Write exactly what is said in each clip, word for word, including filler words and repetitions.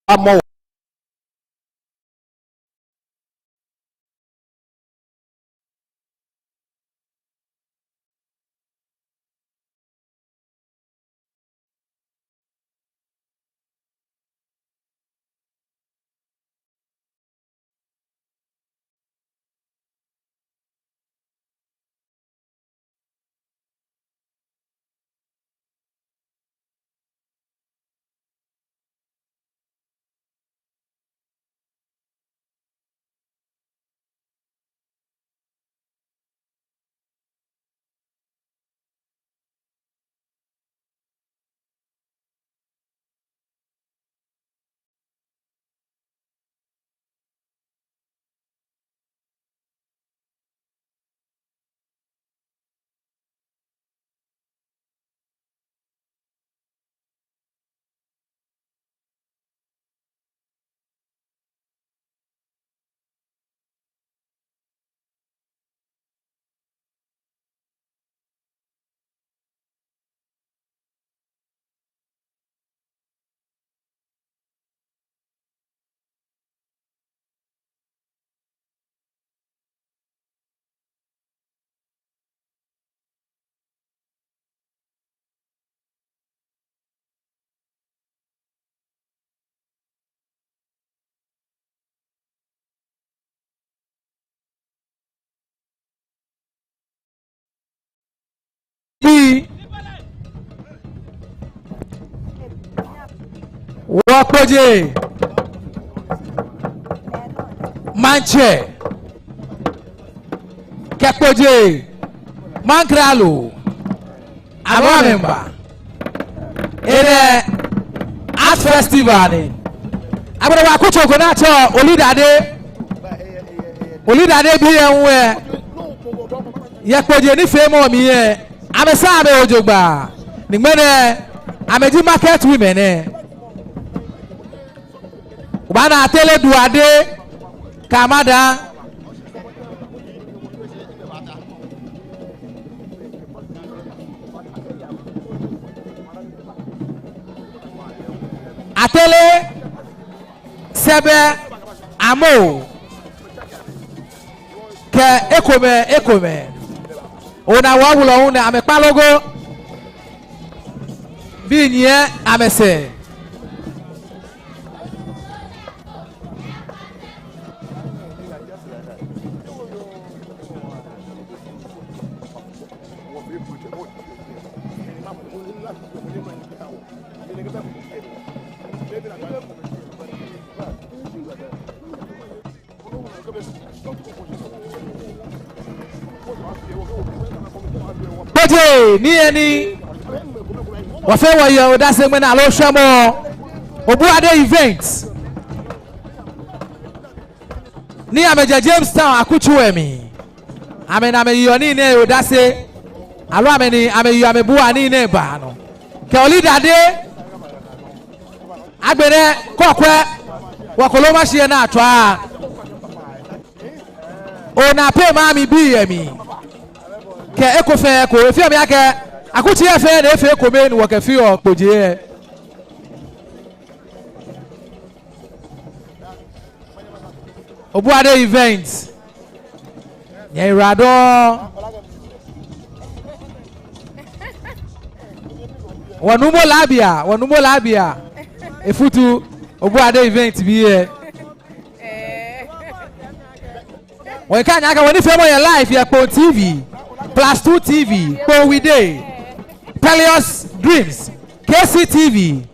amɔ. Bii. Wɔkpɔjɛ. Maŋtsɛ. Kɛ kpɔjɛ. Maŋkralo. Amɛ amɛba. Enɛ art festival ni. Agbɛnɛ wɔ akutso ko ni atsɛɔ Oludade. Oludade bii lɛ hu lɛ, yɛ kpɔjɛ nifeemɔ mli lɛ, amɛsaa amɛhe jogbaŋŋ. Ni ŋmɛnɛ, amɛji market women lɛ. Obaana Atele Duade kɛ Amada. Atele, Sɛbɛ, Amo kɛ ekomɛi, ekomɛi. Ona wɔ wulɔmɔ nɛɛ amɛkpalo go. Bii nyiɛ amɛsɛɛ. Kpɔjɛ, ni yɛ ni wɔfɛɛ wɔyeɔ odase ŋmɛnɛ aloo shwɛmɔ, Obuade Event. Ni amɛjɛ Jamestown akutso lɛ mli. Amɛ ni amɛyeɔ nii nɛɛ odase. Aloo amɛ ni amɛyeɔ amɛbuaa nii nɛɛ baa nɔ. Kɛ Oludade. Agbɛnɛ kɔkwɛ. Wɔkɔlɔ ma shi yɛ naa tswa. Ona pɛ ma mi bi yɛ mli. Kɛ eko fɛɛ eko. Efeɔ mi akɛ akutso lɛ fɛɛ ni efee ekome ni wɔkɛfeɔ kpɔjɛ lɛ. Obuade Event. Nyɛyiwaladɔŋŋ. Wɔnuumo Labia, wɔnuumo Labia. Efutu Obuade Event bii lɛ. Wɔkɛɔ nyɛ akɛ wɔnifeemɔ yɛ live yɛ Kpone T V, Plus Two T V, Kpone We Dey, Peleus Dreams, K C T V,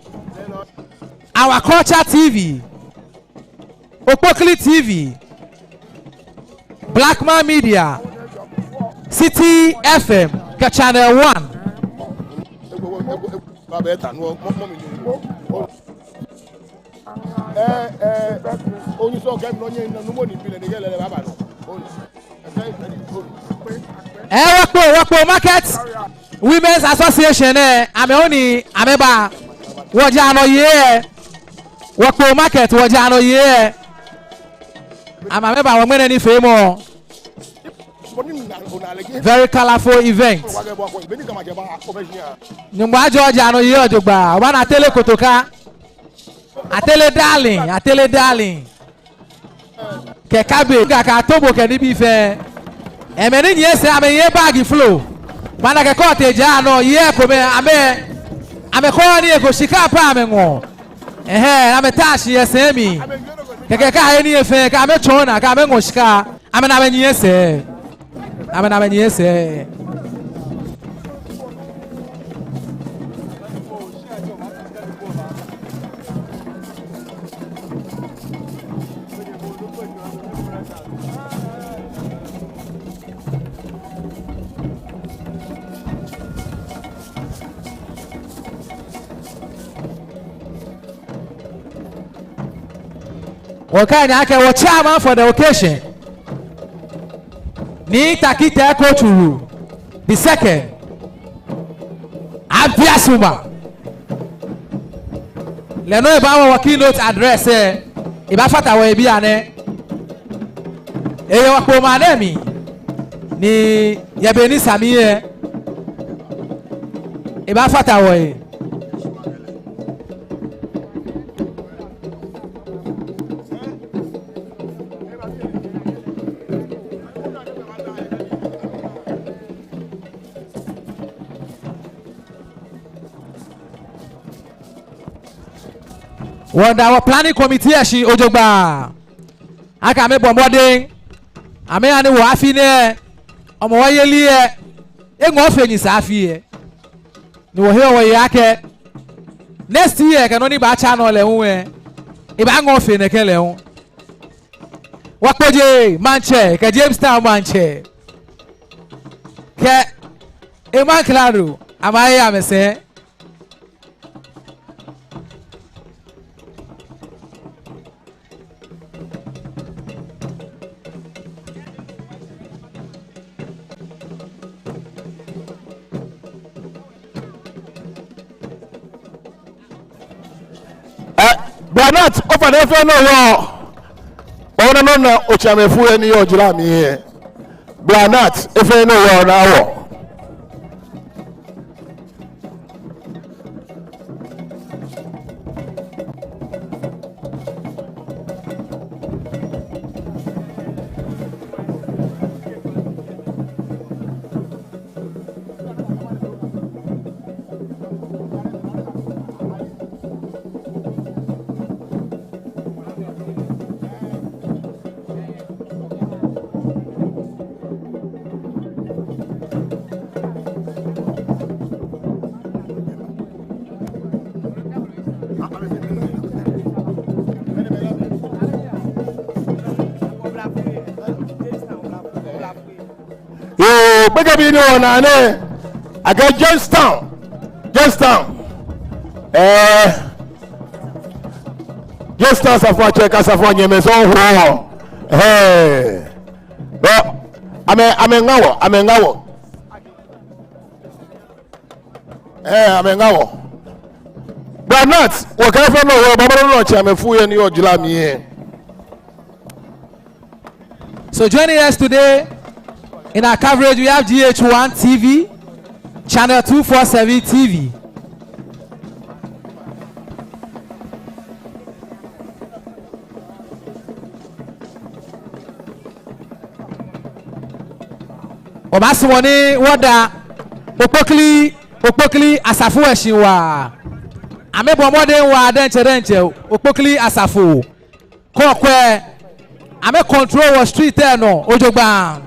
Our Culture T V, Okpokli T V, Blackman Media, City F M, kɛ Channel One. Ɛɛ, ɛɛ, Wɔkpone, Wɔkpone Market Women's Association lɛ, amɛ hu ni amɛba. Wɔjɛ anɔyeli. Wɔkpone Market, wɔjɛ anɔyeli. Amɛ, amɛba wɔ ŋmɛnɛ nifeemɔ. Very colorful event. Nyɔŋmɔ ajɔɔ wɔjɛ anɔyeli jogbaŋŋ. Obaana Atele Kotoka. Atele darling, atele darling. Kɛ cabbage, kɛ atobo kɛ nibii fɛɛ. Mɛi ni nyiɛ sɛɛ amɛyɛ bag folo. Mana kɛ kɔɔte ja nɔ, yɛ komɛi, amɛ, amɛkɔ nii ko shika pɛ amɛŋɔ. Ɛhɛɛ, amɛta shi yɛ sɛɛ mli. Kɛkɛ kɛ aye nii fɛɛ, kɛ amɛtsɔ naa, kɛ amɛŋɔ shika. Amɛnaa amɛnyiɛ sɛɛ. Amɛnaa amɛnyiɛ sɛɛ. Wɔkɛɛ nyɛ akɛ wɔ chairman for the occasion, Nii Tackie Teiko Tsuru the second, Abia Suma. Lɛ nɔŋŋ ebaha wɔ keynote address lɛ, ebaafata wɔhe bianɛ. Eyɛ wɔkpoo maŋ nɛɛ mli, ni yɛ be ni sa mli lɛ, ebaafata wɔhe. Wɔda wɔ planning committee lɛ shi jogbaŋŋ. Akɛ amɛbɔ mɔdɛŋ, amɛha ni wɔ afi nɛɛ, Hɔmɔwɔ yeli lɛ, eŋɔɔ fe nyɛsɛɛ afi lɛ. Ni wɔheɔ wɔyeɔ akɛ next year kɛ nɔ ni baatsa nɔ lɛ hu lɛ, ebaaŋɔɔ fe nɛkɛ lɛ hu. Wɔkpɔjɛ maŋtsɛ kɛ Jamestown maŋtsɛ kɛ emaŋ klalo, amɛhe amɛsɛɛ. Eh, Blanat, ofainɛ efee nɔ yɔɔ. Ona nɔ ni otsɛmɛi fɛɛ ni yɔɔ jara mli lɛ. Blanat, efee nɔ yɔɔ naa wɔ. Yoo, gbekɛbii ni wɔna nɛɛ, akɛ Jamestown, Jamestown. Eh, Jamestown asafoiatsɛ kɛ asafoianyɛmɛi sɔŋŋ hu. Eh, bɔ, amɛ, amɛŋa wɔ, amɛŋa wɔ. Eh, amɛŋa wɔ. Blanat, wɔkɛɛ efee nɔ yɔɔ, bɔ ni otsɛmɛi fɛɛ ni yɔɔ jara mli lɛ. So joining us today in our coverage, we have G H one T V, Channel two four seven T V. Wɔbaasumɔ ni wɔda Okpokli, Okpokli asafo lɛ shi waa. Amɛbɔ mɔdɛŋ waa diɛŋtsɛ diɛŋtsɛ, Okpokli asafo. Kɔkwɛ, amɛ control wɔ street lɛ nɔ jogbaŋŋ.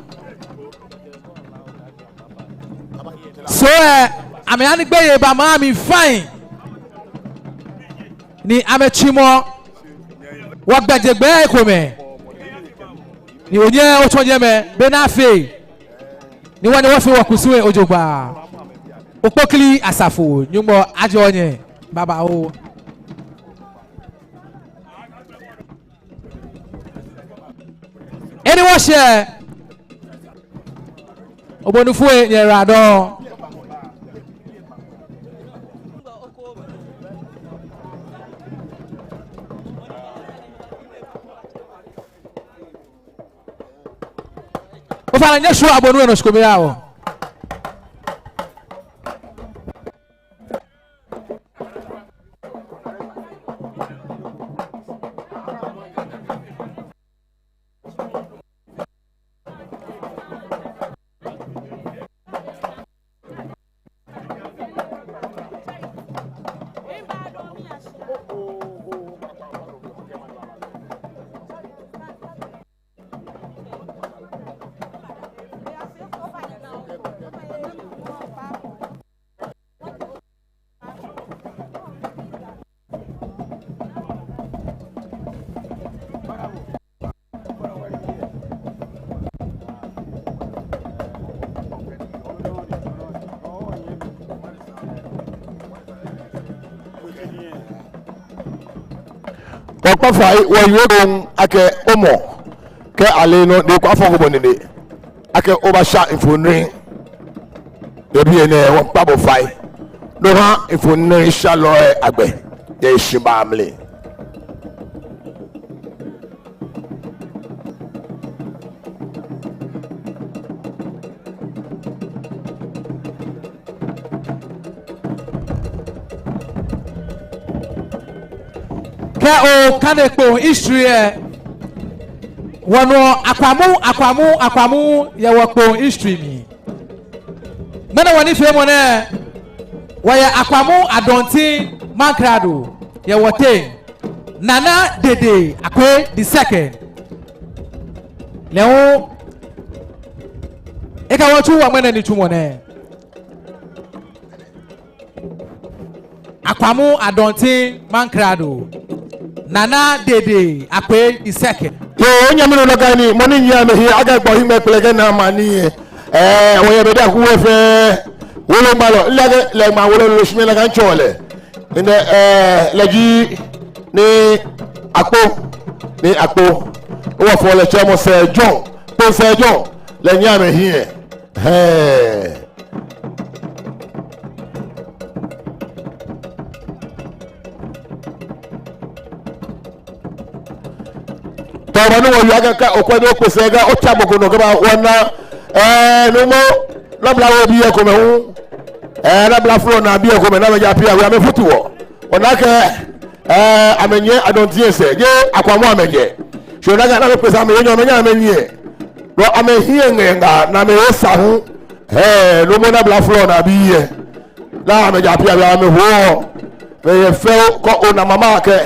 So, eh, amɛha ni gbeyei ba maŋ mli fine. Ni amɛtsimɔ wɔ gbɛjegbɛi komɛi. Ni onyɛ otsɔ jɛmɛ, bɔ ni afee ni wɔnyɛ wɔfee wɔkusum lɛ jogbaŋŋ. Okpokli asafo, Nyɔŋmɔ ajɔɔ nyɛ babaoo. Eni wɔshɛ, obonu fue nyɛra dɔŋŋ. Ofainɛ nyɛshwieɔ obonu lɛ nɔ shi kome yɛ wɔ. Wɔkpa fai, wɔyɔɔ dɔŋŋ akɛ omɔ, kɛ ale nɔ ni okɔ afɔ ko bɔ nine, akɛ obaasha mfoniri. Yɛ biɛ nɛɛ wɔkpa bo fai, no ha mfonirishalɔi agbɛ yɛ eshi baa mli. Kɛ okane Kpone history lɛ, wɔnuɔ Akwamu, Akwamu, Akwamu yɛ wɔ Kpone history mli. Ŋmɛnɛ wɔnifeemɔ nɛɛ, wɔyɛ Akwamu Adɔntin Mankrado yɛ wɔteŋ, Nana Dede Akwei the second. Lɛ hu ekɛ wɔ tsu wɔ ŋmɛnɛ nitsumɔ nɛɛ. Akwamu Adɔntin Mankrado, Nana Dede Akwei the second. Yoo, onyɛmi nɔ lɛ kɛ ni mɔ ni nyiɛ amɛhiɛ, akɛ gbɔ hiŋmɛi kpele kɛ naa mani yɛ. Ɛɛ, wɔyɛ bɛ da ku wɛ fɛɛ. Wolombalɔ, lɛ kɛ lɛ ma wolo lolo shi mɛi lɛ kɛ ŋtsɔ lɛ. Nɛɛ, ɛɛ, lɛ ji Nii Akpo, Nii Akpo. Wɔfɔ lɛ tsɛmɔ Sir John, Kpone Sir John, lɛ nyiɛ amɛhiɛ. Hɛɛ. Tɔɔbɔ ni wɔyɔɔ akɛ kɛ okwɛ ni okpe sɛɛ kɛ otsa mɔ ko nɔ kɛba wɔna, ɛɛ, nuumo, nabla wɔbii komɛi hu, ɛɛ, nabla flɔ naa bii komɛi ni amɛja pia wɛ amɛfutu wɔ. Wɔna akɛ, ɛɛ, amɛnyiɛ Adɔntin lɛ sɛɛ, jeee Akwamu amɛjɛ. Shi wɔna akɛ ni amɛkpe sɛɛ amɛhe nyɔ amɛnyɛ amɛnyiɛ. Nɔ amɛhiɛ ŋɛɛ ŋa ni amɛhe sa hu. Ɛɛ, nuumo, nabla flɔ naa bii lɛ. Ni amɛja pia wɛ amɛhoɔ. Mɛi fɛɛ kɔ ona mama akɛ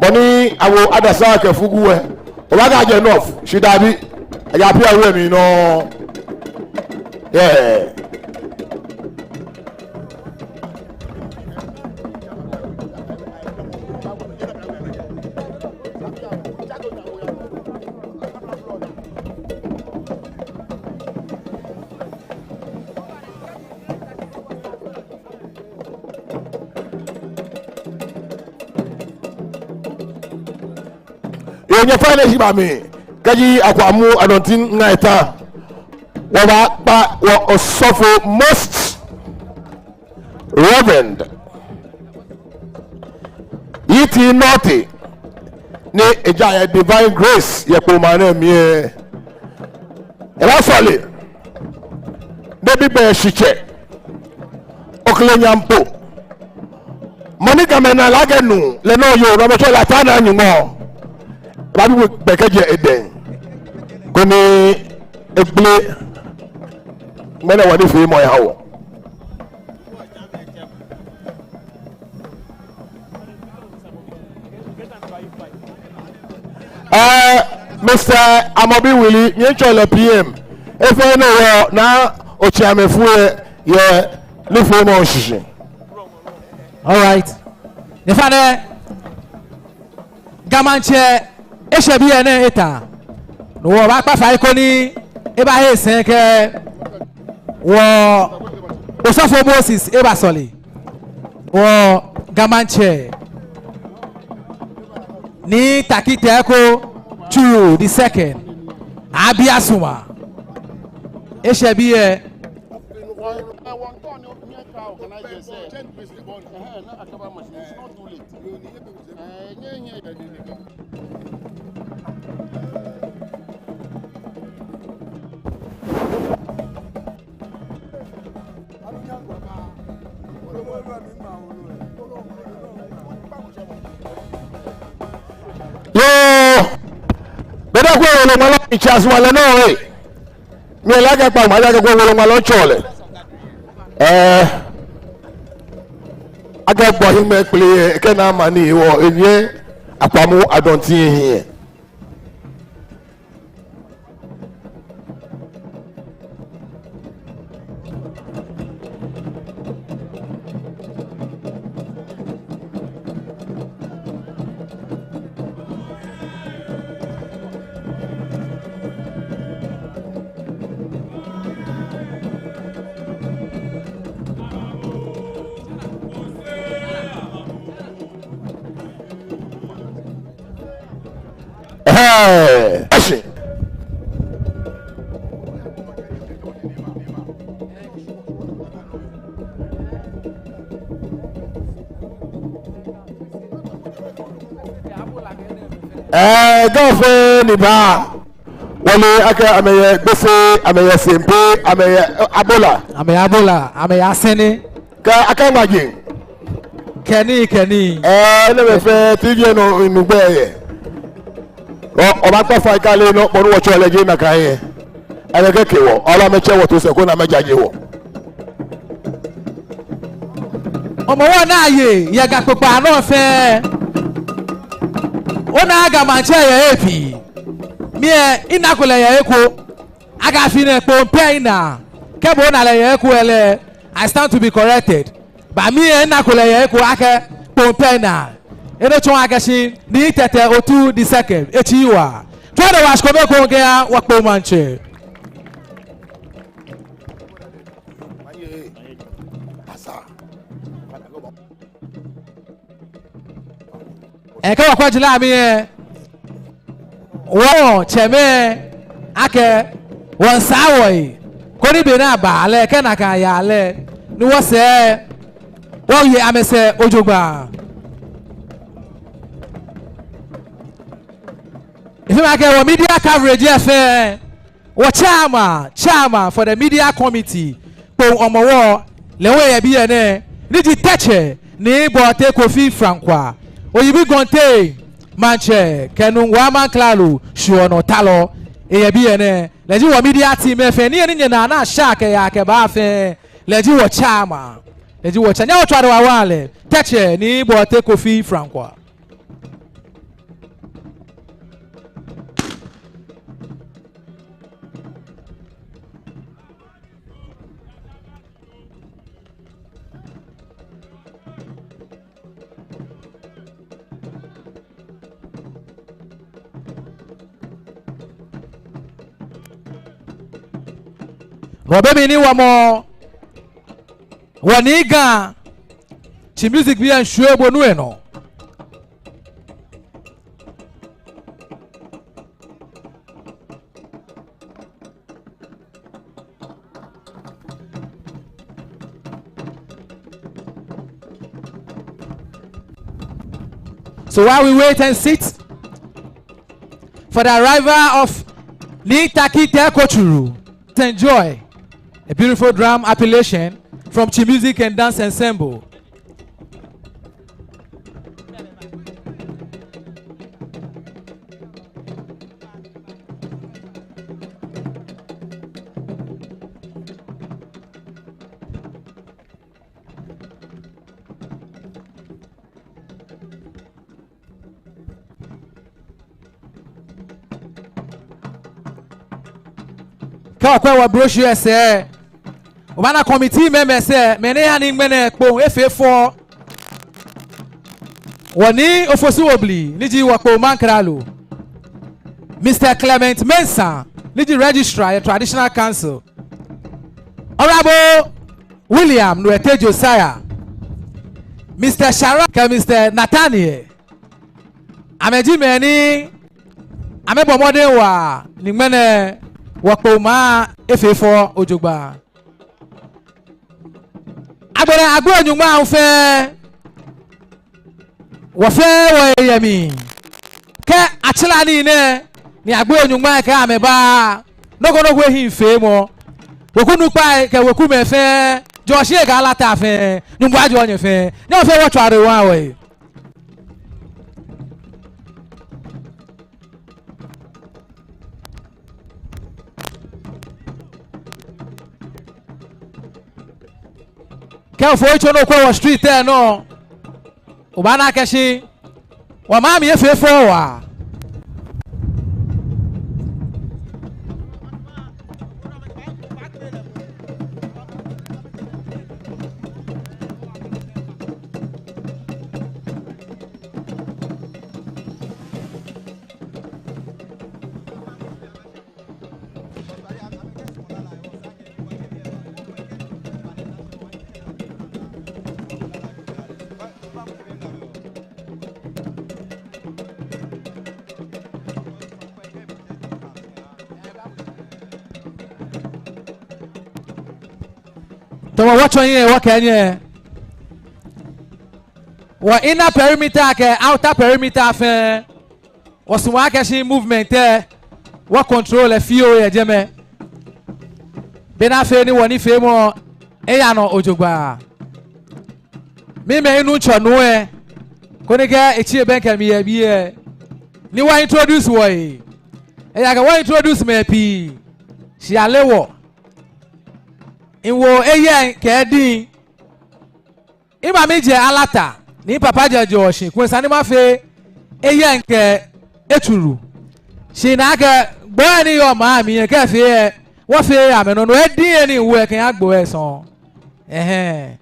bɔ ni awo adasa kɛ fugu lɛ, obaakɛɛ ajɛ north, shi dabi, aja pia wɛ mli nɔŋŋ. Yeah. Yoo, nyɛfainɛ shi ba mli, kɛji Akwamu Adɔntin ŋa eta, wɔbaakpa wɔ osɔfo, Most Reverend Yiti Nortey, ni eja yɛ Divine Grace yɛ Kpone maŋ nɛɛ mli lɛ. Ebaasɔle, ni ebi gbɛ shitsɛ, Okle Nyampo. Mɔ ni Gamɛi naa lɛ akɛ nuu, lɛ nɔ yoo, ni amɛtsɛɔ lɛ Ataa Naa Nyɔŋmɔ. Ebaabi gbɛ kɛjɛ edɛŋ, koni egbele. Ŋmɛnɛ wɔnifeemɔ eha wɔ. Ɛɛ, Mister Amobi Willie, miitsɔɔ lɛ P M. Efee nɔ wɔ naa otsi amɛfuu yɛ nifeemɔ shishi. All right. Nyɛfainɛ, Ga Maŋtsɛ eshɛ biɛ nɛɛ eta. Ni wɔbaakpa fai koni ebahe sɛi kɛ wɔ osɔfo Moses ebasɔle. Wɔ Ga Maŋtsɛ Nii Tackie Teiko Tsuru the second, Abia Suma, eshɛ biɛ. Yoo, bɛ da kɛ woloŋmalɔ, etsɛ asumɔ lɛ nɔ ee. Mile akɛ kpaŋ maja kɛ woloŋmalɔ tsɔɔ lɛ. Ɛɛ, akɛ gbɔ hiŋmɛi kpele kɛ naa mani wɔ enyiɛ Akwamu Adɔntin hiɛ. Ɛhɛɛ. Action. Ɛɛ, Ga fɛɛ ni ba. Wɔle akɛ amɛyɛ Gbese, amɛyɛ Sempe, amɛyɛ, ɛ, Abola. Amɛyɛ Abola, amɛyɛ Asɛnɛ. Kɛ akɛ ŋmaji. Kɛ nii, kɛ nii. Ɛɛ, enɛɛmɛi fɛɛ T V lɛ nɔ minu gbɛ yɛ. Ɔ, obaakpa fai kɛha lɛ nɔ, bɔ ni wɔtsɛɔ lɛ ji nakai yɛ. Amɛkɛke wɔ, ɔlɔ amɛtsɛ wɔto sɛɛ koni amɛjaje wɔ. Hɔmɔwɔ ni aye yɛ Ga kpokpaa nɔ fɛɛ. Ona Ga maŋtsɛ yɛ efi. Mi lɛ, minako lɛ yɛ he ko. Akɛ afi nɛɛ kpoŋ pɛ mina. Kɛ bo ona lɛ yɛ he ko lɛ, I stand to be corrected. But mi lɛ, minako lɛ yɛ he ko akɛ kpoŋ pɛ mina. Enɛ tsɔɔ akɛ shi Nii Tetteh Otu the second, etsi wa. Tswa odɛ waa shikome ekoŋŋ kɛha wɔ Kpone maŋtsɛ. Ɛɛ, kɛ wɔkwɛ jara mli lɛ, wɔtsɛmɛi akɛ wɔmiisaa wɔhe koni be ni aba lɛ, kɛ nakai aya lɛ, ni wɔsɛɛ wɔye amɛsɛɛ jogbaŋŋ. Efeɔ mi akɛ wɔ media coverage lɛ fɛɛ, wɔ chairman, chairman for the media committee, Kpone Hɔmɔwɔ, lɛ hu eyɛ biɛ nɛɛ, ni ji Tɛtsɛ Nii Bortey Kofi Frankwa, Oyibi Gonte maŋtsɛ, kɛ Nungua Mankralo shɔnɔtalɔ, eyɛ biɛ nɛɛ, lɛ ji wɔ media team lɛ fɛɛ, ni yɛ ni nyɛnaa ni asha kɛya kɛba fɛɛ, lɛ ji wɔ chairman, lɛ ji wɔ cha-, nyɛhaa wɔtswa odɛ waa wɔha lɛ, Tɛtsɛ Nii Bortey Kofi Frankwa. Wɔ be mli ni wɔmɔ, wɔ Nii Ga, Twi music bii lɛ miishwie bo nu lɛ nɔ. So while we wait and sit for the arrival of Nii Tackie Teiko Tsuru, let's enjoy a beautiful drum appellation from Twi Music and Dance Ensemble. Kɛ okwɛ wɔ brochure lɛ sɛɛ, obaana committee members lɛ, mɛi ni ha ni ŋmɛnɛ Kpone efee fɛo. Wɔ Nii Ofosu Obli, ni ji wɔ Kpone Mankralo. Mister Clement Mensah, ni ji Registrar yɛ Traditional Council. Honourable William Nuete Josiah, Mister Shara kɛ Mister Nathaniel. Amɛji mɛi ni amɛbɔ mɔdɛŋ waa ni ŋmɛnɛ wɔ Kpone maŋ efee fɛo jogbaŋŋ. Agbɛnɛ agbo nyɔŋma fɛɛ, wɔ fɛɛ wɔyɛ mli. Kɛ atsila nii nɛɛ, ni agbo nyɔŋma kɛ amɛba, nɔ ko nɔ ko ehiii feemɔ. Weku nukpai kɛ wekumɛi fɛɛ, Jɔɔshi kɛ Alata fɛɛ, Nyɔŋmɔ ajɔɔ nyɛ fɛɛ. Nyɛ wɔ fɛɛ wɔtswa odɛ waa wɔhe. Kɛ ofo yitso ni okwɛ wɔ street lɛ nɔ, obaana akɛ shi wɔ maŋ mli efee fɛo waa. Tamɔ wɔtsɔɔ nyɛ wɔkɛɛ nyɛ, wɔ inner perimeter kɛ outer perimeter fɛɛ, wɔsumɔɔ akɛ shi movement lɛ, wɔ control lɛ fioo yɛ jɛmɛ. Bɔ ni afee ni wɔnifeemɔ lɛ aya nɔ jogbaŋŋ. Mimɛ minuŋtsɔ nuu lɛ, koni kɛ etsi ebɛŋkɛ mi yɛ biɛ, ni wɔ introduce wɔhe. Ejaakɛ wɔ introduce mɛi pii, shi ale wɔ. Miwo eyɛŋ kɛ ediŋ. Mimami jɛ Alata, ni mipapa jɛ Jɔɔshi, kulɛ esa ni mafee eyɛŋ kɛ etsuru. Shi mina akɛ gbɔi ni yɔɔ maŋ mli lɛ kɛ fee lɛ, wɔfee amɛnɔ, no ediŋ lɛ ni miwo lɛ kɛha gbɔi lɛ sɔŋŋ. Ɛhɛɛ.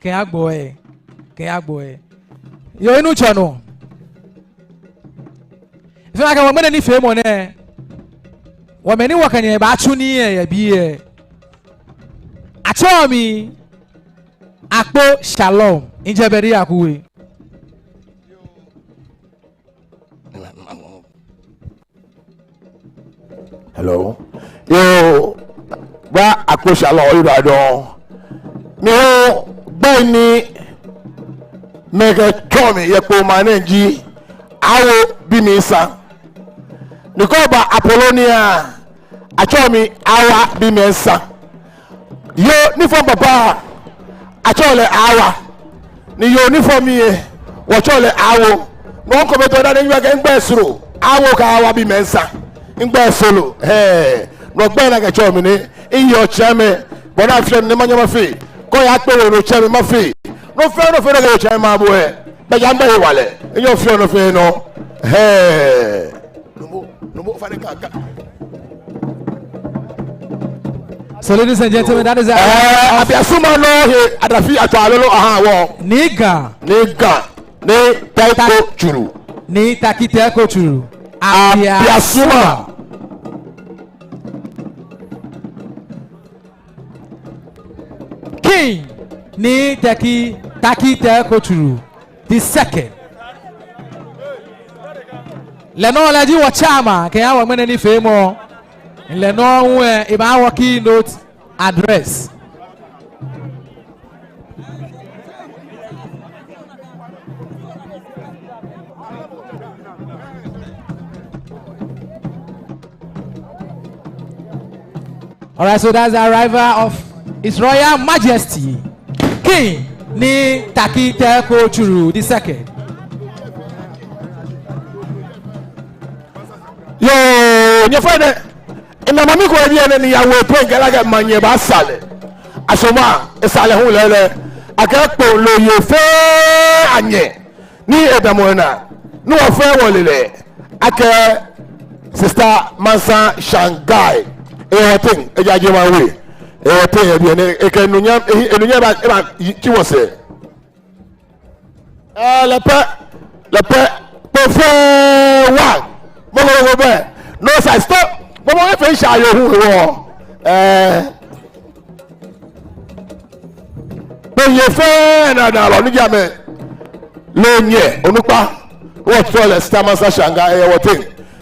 Kɛha gbɔi lɛ. Kɛha gbɔi lɛ. Yoo, minuŋtsɔ nuu. Efeɔ mi akɛ wɔ ŋmɛnɛ nifeemɔ nɛɛ, wɔ mɛi ni wɔkɛ nyɛ baatsu nii lɛ yɛ biɛ, atsɛɔ mi Akpo Shalom, mijɛ Bedi Akuwe. Hello. Yoo, Bra Akpo Shalom, oyiwaladɔŋŋ. Mi hu gbɛi ni amɛkɛtsɛɔ mi yɛ Kpone maŋ nɛɛ ji Awo Bimɛi Nsa. Ni kɛ oba Apollonia, atsɛɔ mi Awa Bimɛi Nsa. Yoo ni fɔ mi papa, atsɛɔ lɛ Awa. Ni yoo ni fɔ mi lɛ, wɔtsɛɔ lɛ Awo. Nɔ ko bɛ tɔ da ni minyɛ akɛ migbɛi soro. Awo kɛ Awa Bimɛi Nsa. Migbɛi soro. Hɛɛ. Nɔ gbɛi ni akɛtsɛɔ mi nɛ. Miyi otsɛmɛi. Bɔ ni afeɔ ni manyɛ mafee. Kɛ oya kpe wɔ nɔ otsɛ mi mafee. Nɔ fɛɛ nɔ fɛɛ ni akɛtsɛɔ mi mabu lɛ, bɛ ja migbɛi hewalɛ. Minyɛ mafee nɔ fɛɛ nɔ. Hɛɛ. So, ladies and gentlemen, that is a Ɛɛ, Abiasuma nɔ he adafi atswa lolo aha wɔ. Nii Ga. Nii Ga. Nii Tɛko Tsuru. Nii Taki Tɛko Tsuru. Abiasuma. King Nii Tɛki, Taki Tɛko Tsuru the second. Lɛ nɔŋŋ lɛ ji wɔ chairman kɛha wɔ ŋmɛnɛ nifeemɔ. Lɛ nɔŋŋ hu lɛ ebaaha wɔ keynote address. All right, so that's the arrival of His Royal Majesty King Nii Tackie Teiko Tsuru the second. Yoo, nyɛfɛɛ nɛ, ena mami ko yɛ biɛ nɛɛ ni eyawo point kɛɛ lɛ akɛ manyɛ baasa lɛ. Asoma, esa lɛ hu lɛɛlɛŋ. Akɛ Kpone loo yei fɛɛ anyɛ ni edamɔ enaa, ni wɔfɛɛ wɔle lɛ akɛ Sister Mansa Shangai. Eyɛ wɔteŋ, ejaje maŋ we. Eyɛ wɔteŋ yɛ biɛ nɛɛ, ekɛ enunyam, enunyam eba, ebatsi wɔsɛɛ. Ɛɛ, lɛ pɛ, lɛ pɛ, Kpone fɛɛ wa. Mɔgɔlɔgɔ bɛ. No size tɔ. Mɔmɔ efee ŋsha yoo hu wɔ. Ɛɛ. Kpone yei fɛɛ naa daa lɔ ni ji amɛle nyɛ onukpa. Wɔtsɔɔ lɛ Sister Mansa Shangai, eyɛ wɔteŋ.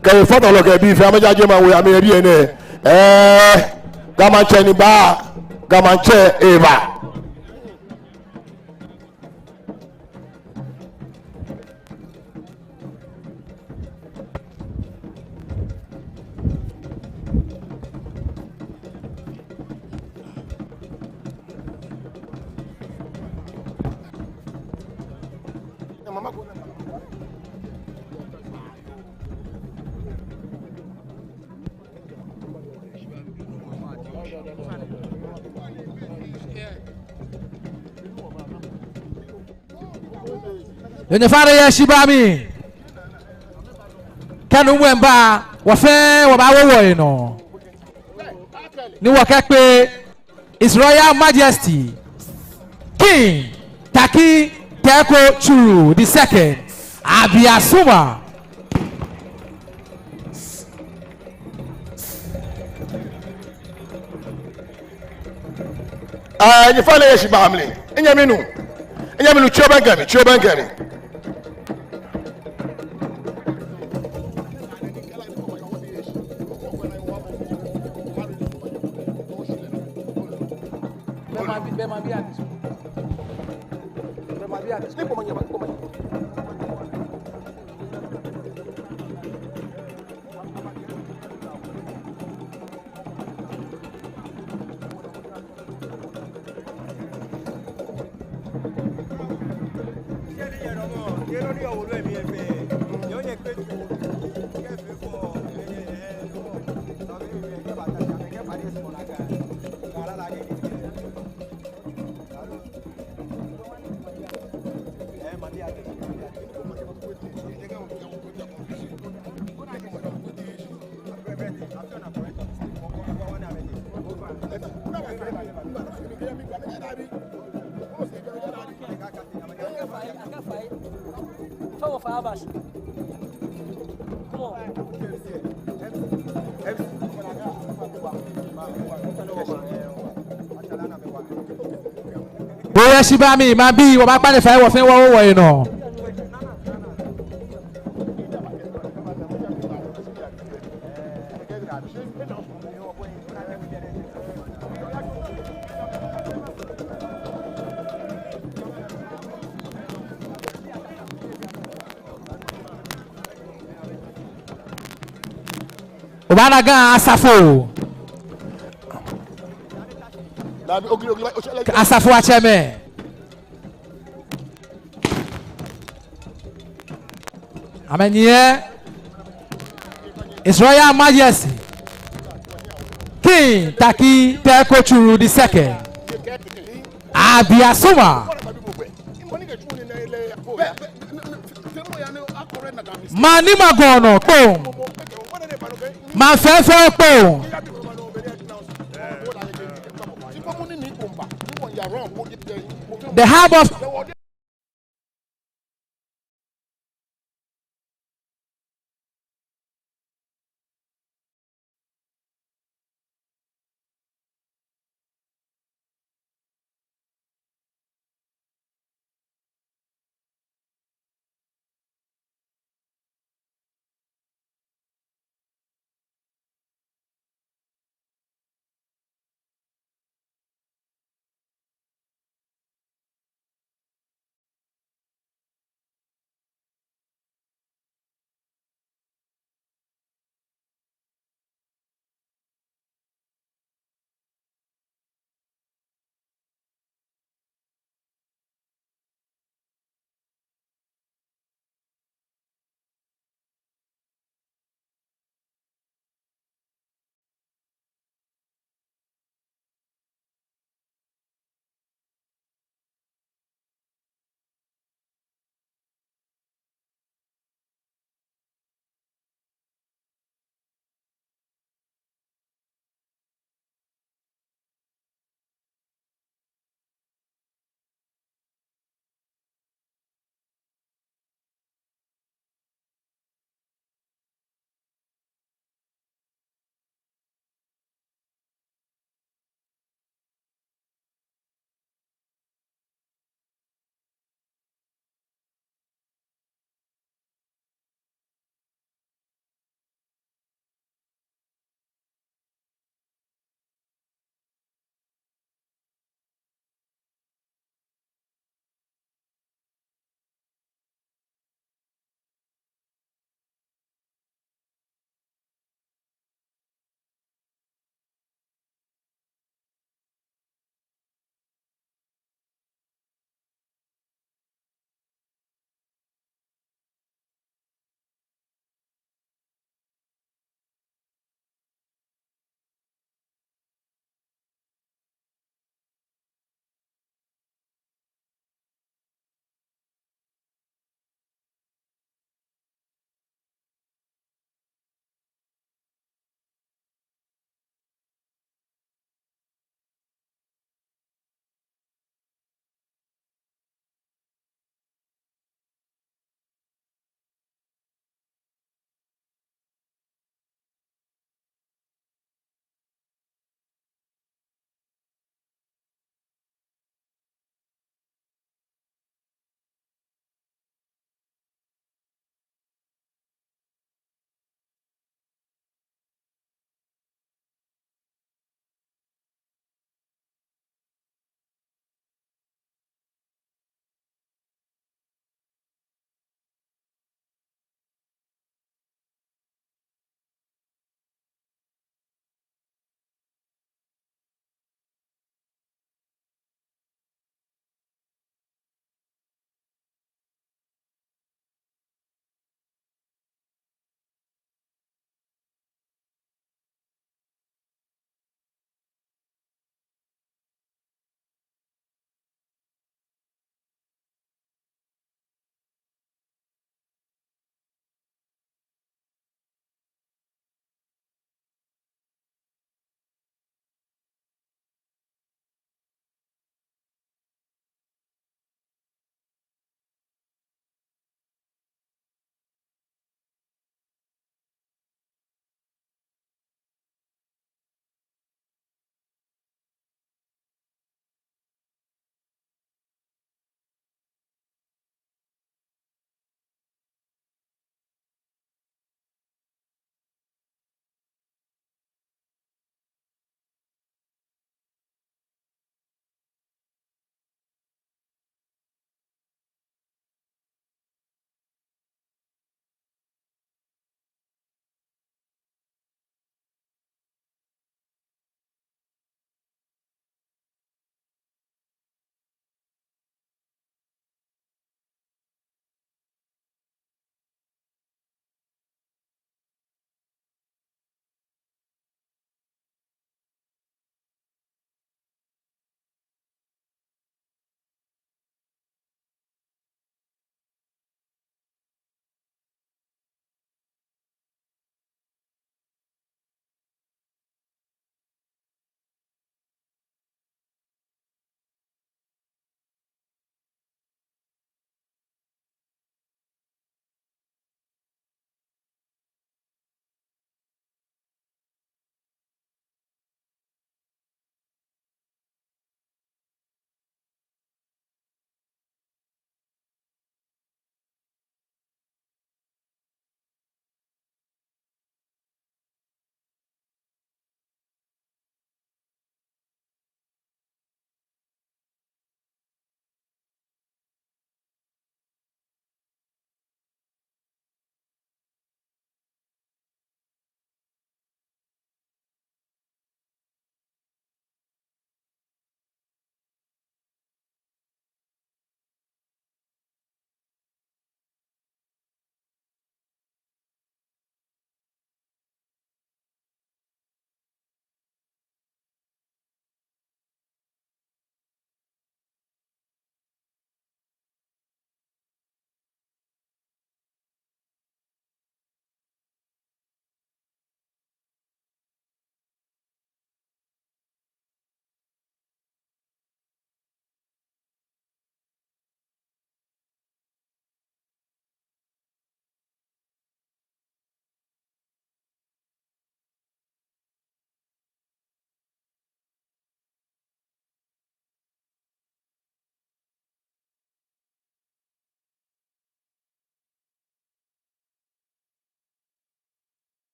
Kɛ efɔtɔlɔ kɛ ebii fɛɛ amɛjaje maŋ we, amɛyɛ biɛ nɛɛ. Ɛɛ, Ga Maŋtsɛ ni ba, Ga Maŋtsɛ eba. Yoo, nyɛfɛɛ nyɛya shibaa mli. Kɛ nuumo lɛ miiba, wɔfɛɛ wɔbaawo wɔhe nɔ ni wɔkɛkpe His Royal Majesty King Tackie Teiko Tsuru the second, Abiasuma. Ɛɛ, nyɛfɛɛ nyɛya shibaa mli. Minyɛmi nuu. Minyɛmi nuu, tsi obɛŋkɛ mi, tsi obɛŋkɛ mi. Bɛ mabi, bɛ mabi ati. Bɛ mabi ati. Ni kɔmɔ nyɛ ba, kɔmɔ nyɛ. Oya shi ba mi, mabi, wɔbaakpa nyɛ fai, wɔfɛɛ wɔwo wɔhe nɔ. Obaana Ga asafo. Asafoiatsɛmɛi. Amɛnyiɛ His Royal Majesty King Tackie Teiko Tsuru the second. Abiasuma. Maŋ ni ma gɔnɔ kpo. Maŋ fɛfɛo kpo. The Hub of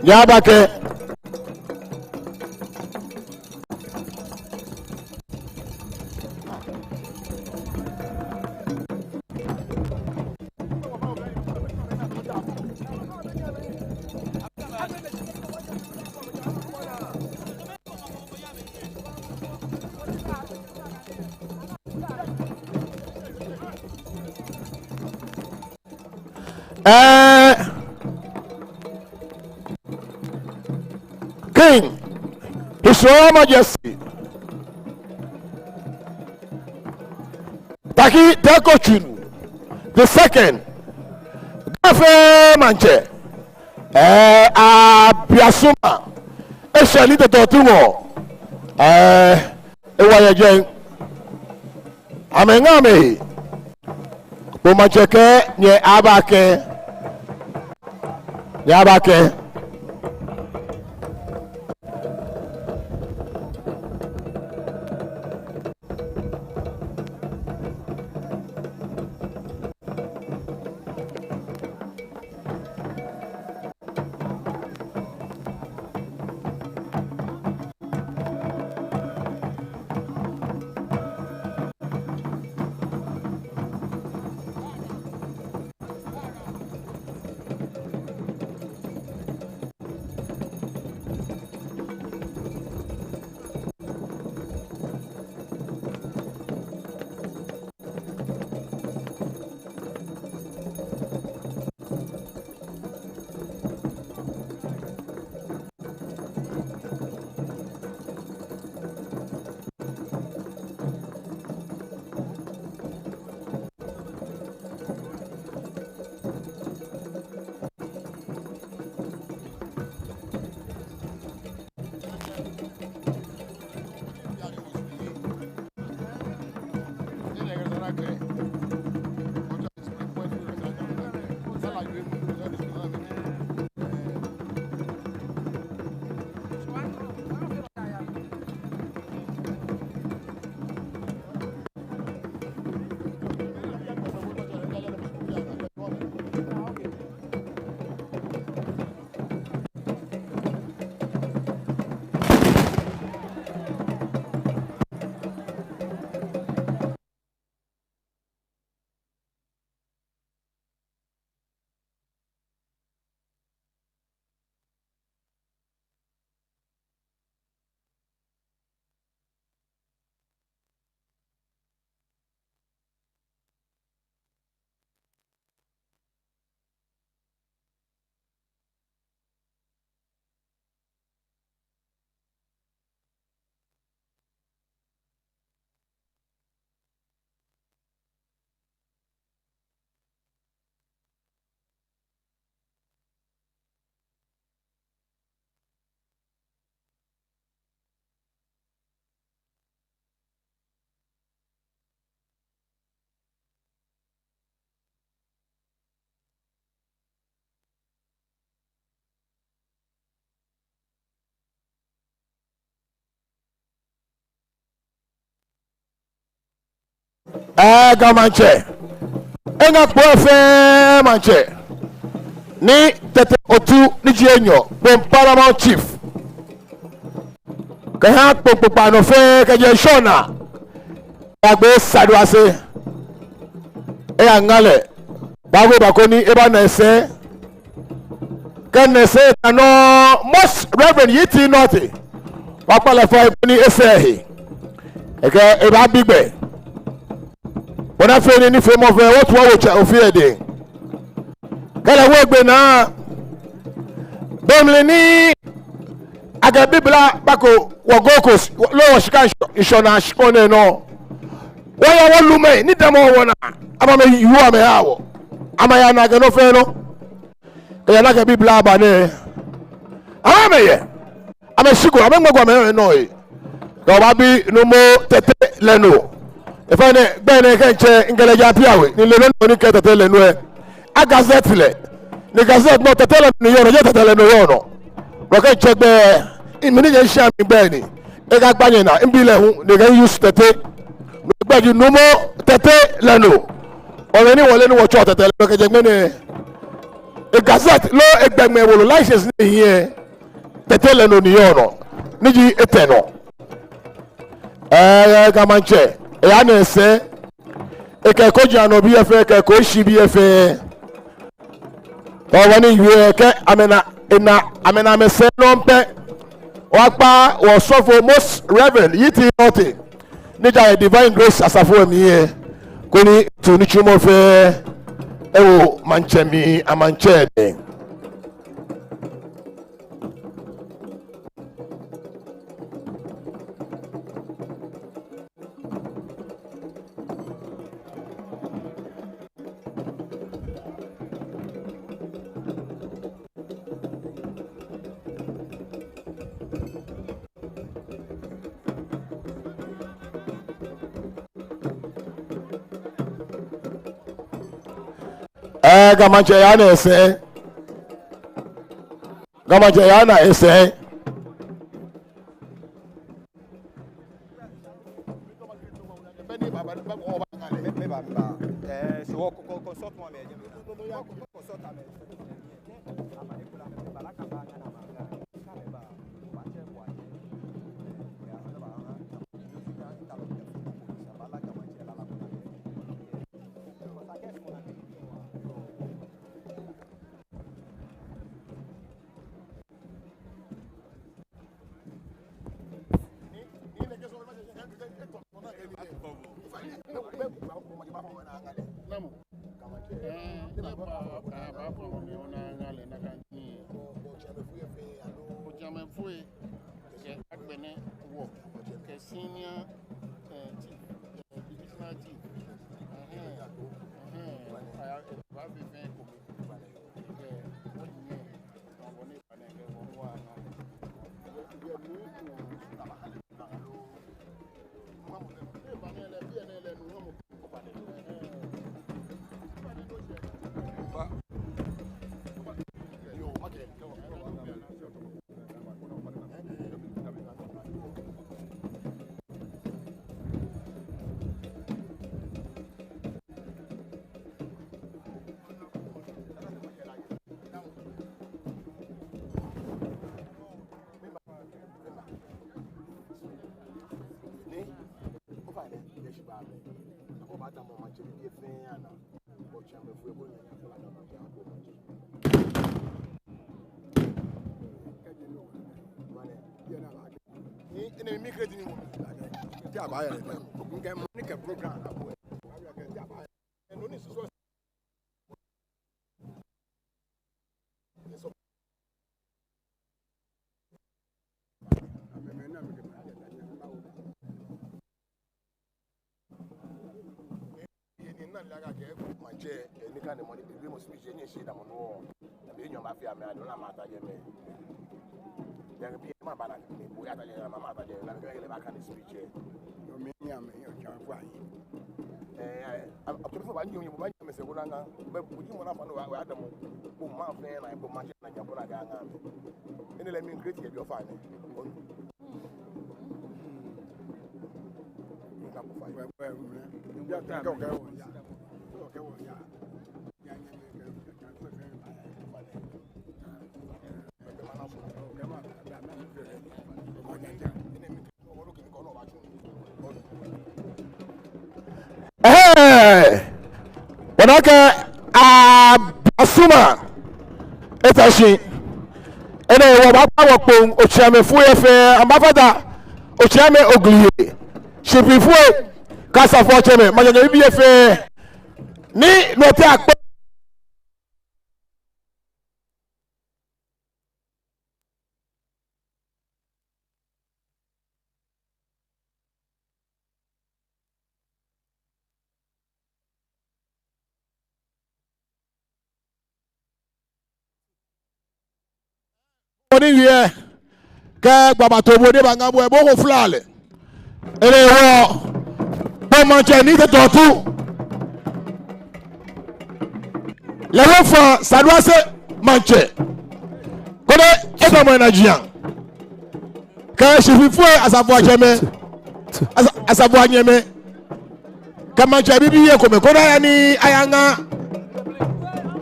Nyɛbakɛɛ. Ɛɛ, King, His Royal Majesty, Tackie Teiko Tsuru the second, Ga fɛɛ maŋtsɛ, ɛɛ, Abiasuma, eshɛ ni tɔtɔ tu ŋɔ, ɛɛ, ewa yɛ jɛi. Amɛŋa amɛhe. Bo maŋtsɛ kɛɛ nyɛbakɛɛ. Nyɛbakɛɛ. Ɛɛ, Ga Maŋtsɛ, eŋa kpoo fɛɛ maŋtsɛ, ni Tɛte Otu ni ji enyɔ, Kpone Paramount Chief, kɛha Kpone kpokpaa nɔ fɛɛ, kɛjɛ ŋshɔnaa, agbe Sadu ase, eyaŋa lɛ, baago bako ni ebana esɛɛ. Kɛ ena esɛɛ eta nɔ, Most Reverend Yiti Nɔte, wɔkpa lɛ fai koni esa ehe. Ekɛ, ebaabi gbɛ. Wɔna fɛɛ ni nifeemɔ fɛɛ, wɔtu wɔwo tsɛ Ofe edɛŋ. Kɛlɛ wɔgbe naa. Be mli ni akɛ Biblia bako wɔ Gold Coast, loo wɔ shika ŋshɔ-, ŋshɔnaa shikpɔŋ nɛɛ nɔ, wɔya wɔlumɛi ni damɔ wɔnaa, amɛmɛi yu amɛha wɔ. Amɛya ni akɛ nɔ fɛɛ nɔ. Eya ni akɛ Biblia aba nɛɛ. Amɛyɛ. Amɛshiko, amɛŋmɛko, amɛnɔ yɛ. Kɛ wɔbaabi Nuumo Tɛte Lɛnu. Efee nɛɛ, gbɛi nɛɛ kɛ ŋtsɛ ŋkɛ lɛ ja Piawe. Ni lɛ nɔ ni kɛ Tɛte Lɛnu lɛ, agazette lɛ. Ni gazette nɔ Tɛte Lɛnu ni yɔɔ nɔ, jeee Tɛte Lɛnu yɔɔ nɔ. Nɔ kɛ ŋtsɛ gbɛi, mɛni nyɛshia mi gbɛi ni. Ekagba nyɛnaa, mibi lɛ hu, ni ekɛ use Tɛte. Gbɛi ji Nuumo Tɛte Lɛnu. Ole ni wɔle ni wɔtsɔ Tɛte Lɛnu kɛjɛ ŋmɛnɛ. egazette loo egbɛŋmɛɛ wolo license ni ehiɛ, tete lɛ nɔ ni yɔɔ nɔ, ni ji etɛ nɔ. Ɛɛ, Ga Maŋtsɛ, eyaa nɛɛ sɛɛ, ekɛ Kogi anɔ bii lɛ fɛɛ, ekɛ Koshi bii lɛ fɛɛ. Tɔ wɔ ni wie kɛ amɛna, ena, amɛna amɛsɛɛ nɔ pɛ. Wɔkpa wɔ osɔfo Most Reverend Yiti Nortey, ni ja yɛ Divine Grace asafo lɛ mli lɛ, koni etu nitsumɔ fɛɛ ewo maŋtsɛ mli, amaŋtsɛ dɛŋ. Ɛɛ, Ga Maŋtsɛ, eyaa nɛɛ sɛɛ. Ga Maŋtsɛ, eyaa nɛɛ sɛɛ. Kɛ senior, eh, chief, eh, divisional chief. Ɛhɛɛ, ɛhɛɛ, aya, eh, ba bi fɛn ko. Kɛ, wɔ ni, wɔ ni, wɔ ni, wɔ ni, wɔ ni. Ni, ni mi create ni mo. Ti a ba yɛ, ni kɛ program. Ni na laga kɛ maŋtsɛ, eh, ni kane mɔ ni, ebi mɔ speech, ni shi da mɔ nɔ. Na bi nyɔ ma fi amɛ, ado na ma ta jɛmɛ. Ya bi ma ba na, ni bo ya ta jɛmɛ, ma ma ta jɛmɛ, na kɛ lɛ ba kane speech. Yo mi ni amɛ, yo cha kwa yi. Eh, eh, a, a, a, fo ba ni yo, yo ba ni amɛ sɛɛ ko na ŋa, bɛ, bo ji mɔ na fa no, wa, wa da mɔ. Bo ma fɛɛ na, bo ma na ja ko na ga ŋa. Enɛ lɛ mi create yɛ bi ofa ni. Ɛhɛɛ, wɔna akɛ, aa, Basuma, eta shi. Enɛ wɔbaakpa wɔkpɔŋ, otsiamɛi fɛɛ, amɛbaafata, otsiamɛi, ogli, shipi fɛɛ, kɛ asafoiatsɛmɛi, maŋtsɛmɛi bibii fɛɛ, ni nɔ tɛ akpɔ. Bɔ ni wie, kɛ gbaa bato bo ni baaŋa bo, bo ko fla lɛ. Enɛ hewɔ, bo maŋtsɛ ni te tɔ tu. Lɛ wɔ fa Saduase maŋtsɛ. Koni eba mɔ na jia. Kɛ shipi fɛɛ, asafoiatsɛmɛi. Asa-, asafoianyɛmɛi. Kɛ maŋtsɛ bibii ekomɛi. Koni aya ni ayaŋa.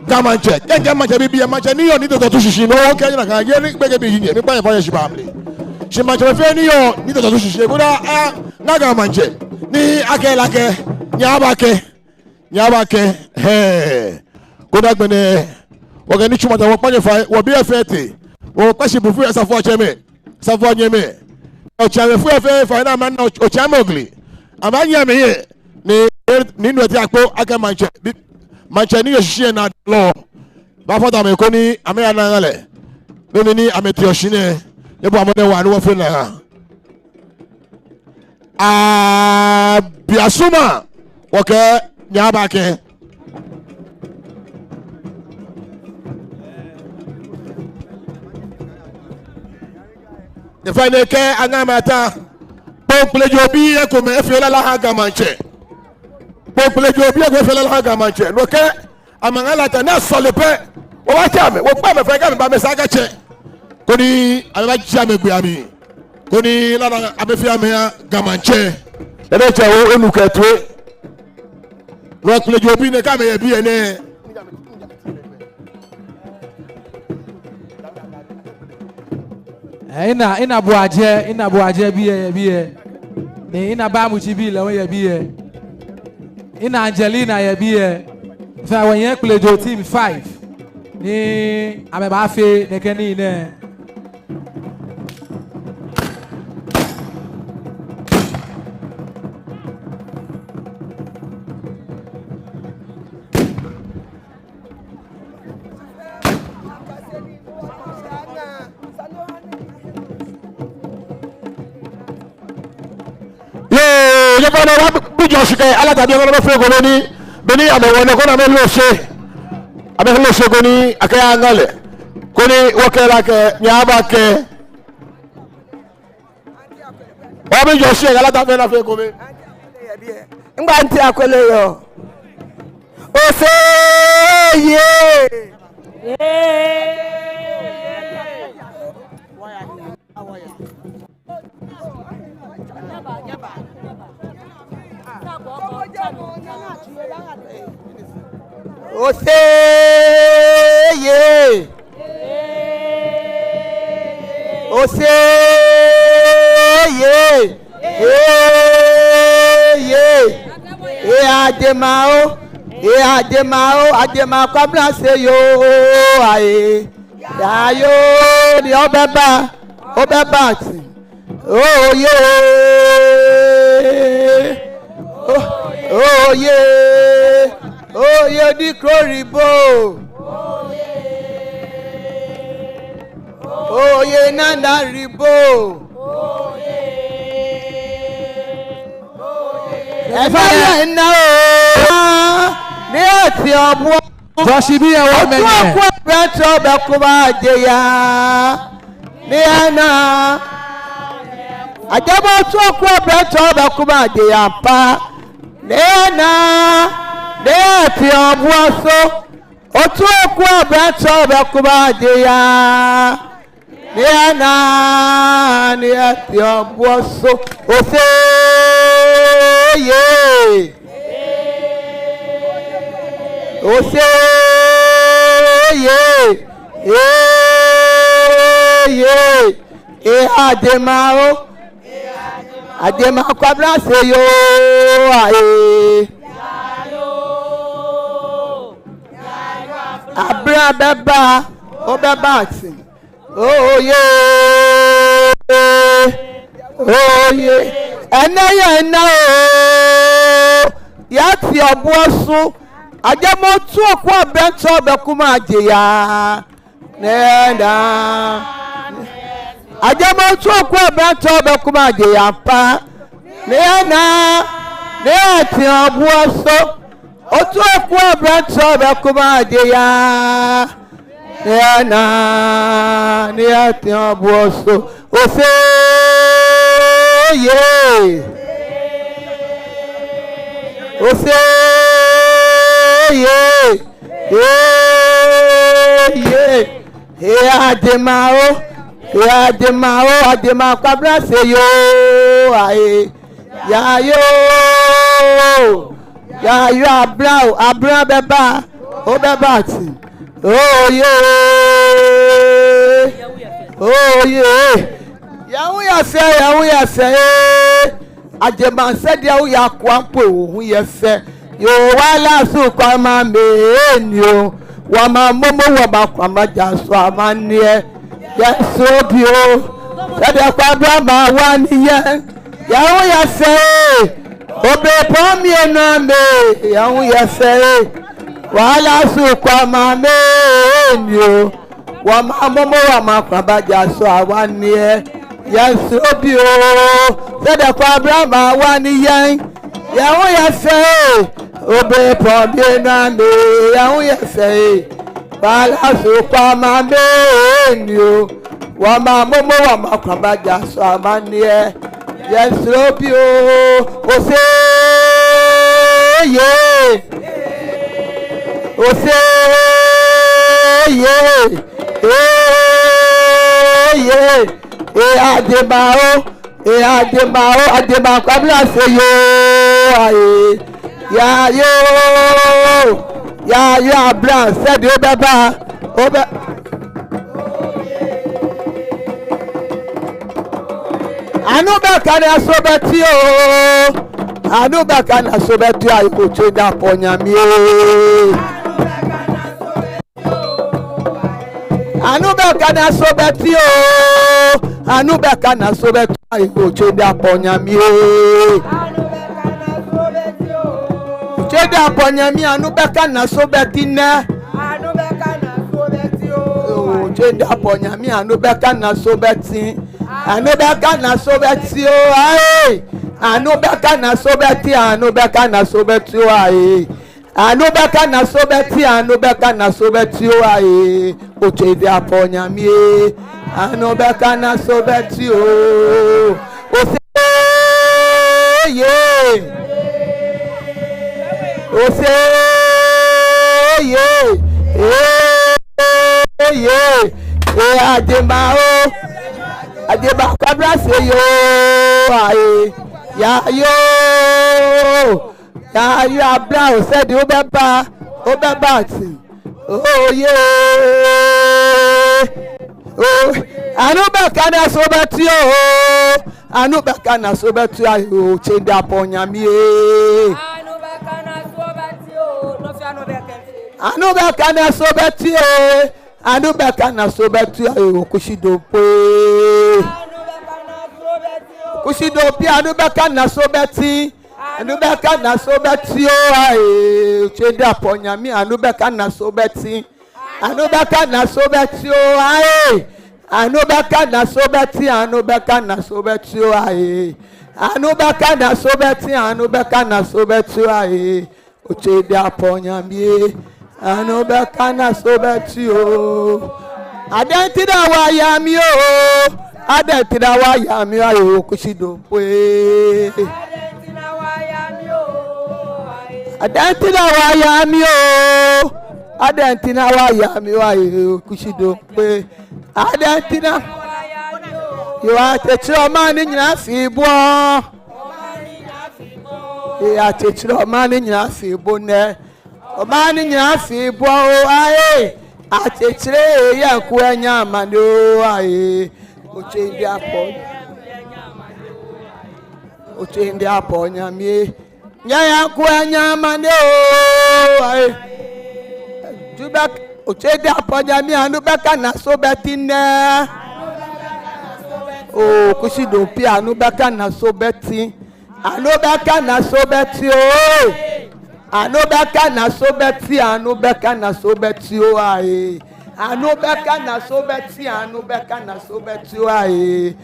Ga Maŋtsɛ, kɛ mikɛɛ maŋtsɛ bibii, maŋtsɛ ni yɔɔ Nii Tɔtɔtu shishi, no hewɔ kɛ nyɛna akɛ, yɛ ni gbekɛbii ji nyɛ, miikpa nyɛ fai yɛ shibaa mli. Shi maŋtsɛmɛi fɛɛ ni yɔɔ Nii Tɔtɔtu shishi, ekoŋŋ daa, aa, ŋa Ga Maŋtsɛ, ni akɛ lɛ akɛ, nyɛbakɛ, nyɛbakɛ, hɛɛ. Koni agbɛnɛ, wɔkɛ nitsumɔ ata, wɔkpa nyɛ fai, wɔbii lɛ fɛɛ tee, wɔkpa shi blufo yɛ asafoiatsɛmɛi, asafoianyɛmɛi, otsiamɛi fɛɛ fɛɛ fai ni amɛna otsiamɛi ogli. Amɛnyiɛ amɛhiɛ, ni, ni nu eti akpɔ akɛ maŋtsɛ, bi, maŋtsɛ ni yɔɔ shishi lɛ naa lɛ, baafata amɛ koni amɛya ana aŋa lɛ. Mɛi ni amɛteɔ shi nɛɛ, nyɛbua amɛ nɛɛ waa ni wɔfee nakai. Aa, biasuma, wɔkɛɛ nyɛbakɛ. Nyɛfai nyɛkɛ aŋa lɛ ata. Kpɔŋkplejobii ekomɛi efee lala eha Ga Maŋtsɛ. Kpɔŋkplejobii ekomɛi efee lala eha Ga Maŋtsɛ. No hewɔ kɛ amɛŋa lɛ ata, ni asɔle pɛ, wɔbaatsɛ amɛ, wɔkpa amɛ fai akɛ amɛba amɛsaa akɛtsɛ. Koni amɛbaje amɛgbe amli. Koni lala lɛ amɛfee amɛha Ga Maŋtsɛ. Lɛ diɛŋtsɛ wɔ enu kɛ toi. Kpɔŋkplejobii nɛɛ kɛ amɛyɛ biɛ nɛɛ. Ɛɛ, ina, ina Boajɛ, ina Boajɛ biɛ, yɛ biɛ. Ni ina Bamuti bii lɛ hu yɛ biɛ. Ina Angelina yɛ biɛ. Fɛɛ wɔyɛ Kplejo team five. Ni amɛbaafee nɛkɛ nii nɛɛ. Yoo, nyɛfai nyɛbaa, bi jɔ shi kɛ, alata bii lɛ, amɛfee ekome ni, beni amɛwɔ nɛɛ koni amɛloshe. Amɛloshe koni akɛya aŋa lɛ. Koni wɔkɛɛ lɛ akɛ, nyɛbakɛ. Wɔbi jɔ shi kɛ, alata fɛɛ ni afee ekome. Ŋgba Auntie Akwele yɔɔ. Osee yee. Osee yee. Osee yee. Ee yee. Ee, Adema oo. Ee, Adema oo. Adema Kwabena se yoo aye. Yaa yoo, ni obɛba, obɛba ati. Oye, o-, oye, oye, di krori bo. Oye, nana ribo. Ɛfɛ yɛ ena o. Ni eti obuɔ. Jɔshibii yɛ wɔ mɛnɛ. Otu Oku Abrantse Obɛku Majeya. Ni ena. Ajɛmɛ Otu Oku Abrantse Obɛku Majeya mpa. Ni ena. Ni eti obuɔ so. Otu Oku Abrantse Obɛku Majeya. Ni ena, ni eti obuɔ so. Osee yee. Osee yee. Ee yee. Ee, Adema oo. Adema Kwabena se yoo aye. Abra bɛba, obɛba ati. Oye, oye. Enɛ yɛ ena oo. Yɛ eti obuɔ so. Ajɛmɛ Otu Oku Abrantse Obɛku Majeya. Ni ena. Ajɛmɛ Otu Oku Abrantse Obɛku Majeya mpa. Ni ena. Ni eti obuɔ so. Otu Oku Abrantse Obɛku Majeya. Ni ena. Ni eti obuɔ so. Osee yee. Osee yee. Ee yee. Ee, Adema oo. Ee, Adema oo. Adema Kwabena se yoo aye. Yaa yoo. Yaa yoo, abra oo. Abra bɛba. obɛba ati. Oye. Oye. Yɛ hu yɛ fɛo, yɛ hu yɛ fɛo. Ajemaŋ sɛɛ diɛ hu yɛ kwampo, hu yɛ fɛo. Yoo, wala su kwama mɛni o. Wɔmaŋ momo, wɔmaŋ kwama ja sɔ amaniɛ. Yɛ sɔ bi o. Sɛɛ diɛ kwabla ma wani yɛ. Yɛ hu yɛ fɛo. Obe pɔ mi ena me. Yɛ hu yɛ fɛo. Wala su kwama mɛni o. Wɔmaŋ momo, wɔmaŋ kwama ja sɔ amaniɛ. Yɛ sɔ bi o. Sɛɛ diɛ kwabla ma wani yɛ. Yɛ hu yɛ fɛo. Obe pɔ mi ena me. Yɛ hu yɛ fɛo. Wala su kwama mɛni o. Wɔmaŋ momo, wɔmaŋ kwama ja sɔ amaniɛ. Yɛ sɔ bi o. Ose ye. Ose ye. Ee ye. Ee, ajemaŋ o. Ee, ajemaŋ o. Ajemaŋ kwabla sɛɛ yoo. Aye. Yayoo. Yayoo, abla sɛɛ diɛ obɛba. Obɛ. Anu bɛ kane aso bɛ ti o. Anu bɛ kane aso bɛ ti o, ayi, Otsɛ Dapɔ Nyɛmi ee. Anu bɛ kane aso bɛ ti o. Anu bɛ kane aso bɛ ti o, ayi, Otsɛ Dapɔ Nyɛmi ee. Otsɛ Dapɔ Nyɛmi, anu bɛ kane aso bɛ ti nɛ. Otsɛ Dapɔ Nyɛmi, anu bɛ kane aso bɛ ti. Anu bɛ kane aso bɛ ti o, aye. Anu bɛ kane aso bɛ ti, anu bɛ kane aso bɛ ti o, aye. Anu bɛ kane aso bɛ ti, anu bɛ kane aso bɛ ti o, aye. Otsɛ Dapɔ Nyɛmi ee. Anu bɛ kane aso bɛ ti o. Ose ye. Ose ye. Ee ye. Ee, ajemaŋ o. Ajemaŋ kwabla sɛɛ yoo. Aye. Yayoo. Yayoo, abla o, sɛɛ diɛ obɛba. Obɛba ati. Oye. O. Anu bɛ kane aso bɛ ti o. Anu bɛ kane aso bɛ ti o, ayi, Otsɛ Dapɔ Nyɛmi ee. Anu bɛ kane aso bɛ ti o. Anu bɛ kane aso bɛ ti o. Anu bɛ kane aso bɛ ti o, ayi, Kusi Dompe. Kusi Dompe, anu bɛ kane aso bɛ ti. Anu bɛ kane aso bɛ ti o, aye. Otsɛ Dapɔ Nyɛmi, anu bɛ kane aso bɛ ti. Anu bɛ kane aso bɛ ti o, aye. Anu bɛ kane aso bɛ ti, anu bɛ kane aso bɛ ti o, aye. Anu bɛ kane aso bɛ ti, anu bɛ kane aso bɛ ti o, aye. Otsɛ Dapɔ Nyɛmi ee. Anu bɛ kane aso bɛ ti o. Adɛŋ ti da wa ya mi o. Adɛŋ ti da wa ya mi o, ayi, Kusi Dompe. Adɛŋ ti da wa ya mi o. Adɛŋ ti da wa ya mi o, ayi, Kusi Dompe. Adɛŋ ti da. Yoo, atsɛtsɛrɛ omanye nyinaa afi bo. Ee, atsɛtsɛrɛ omanye nyinaa afi bo nɛ. Omanye nyinaa afi bo o, aye. Atsɛtsɛrɛ yɛ ŋkwɛ nyɛ amane o, aye. Otsɛ Dapɔ. Otsɛ Dapɔ Nyɛmi ee. Nyɛya ŋkwɛ nyɛ amane o, aye. Jubɛ, Otsɛ Dapɔ Nyɛmi, anu bɛ kane aso bɛ ti nɛ. O, Kusi Dompe, anu bɛ kane aso bɛ ti. Anu bɛ kane aso bɛ ti o. Anu bɛ kane aso bɛ ti, anu bɛ kane aso bɛ ti o, aye. Anu bɛ kane aso bɛ ti, anu bɛ kane aso bɛ ti o, aye.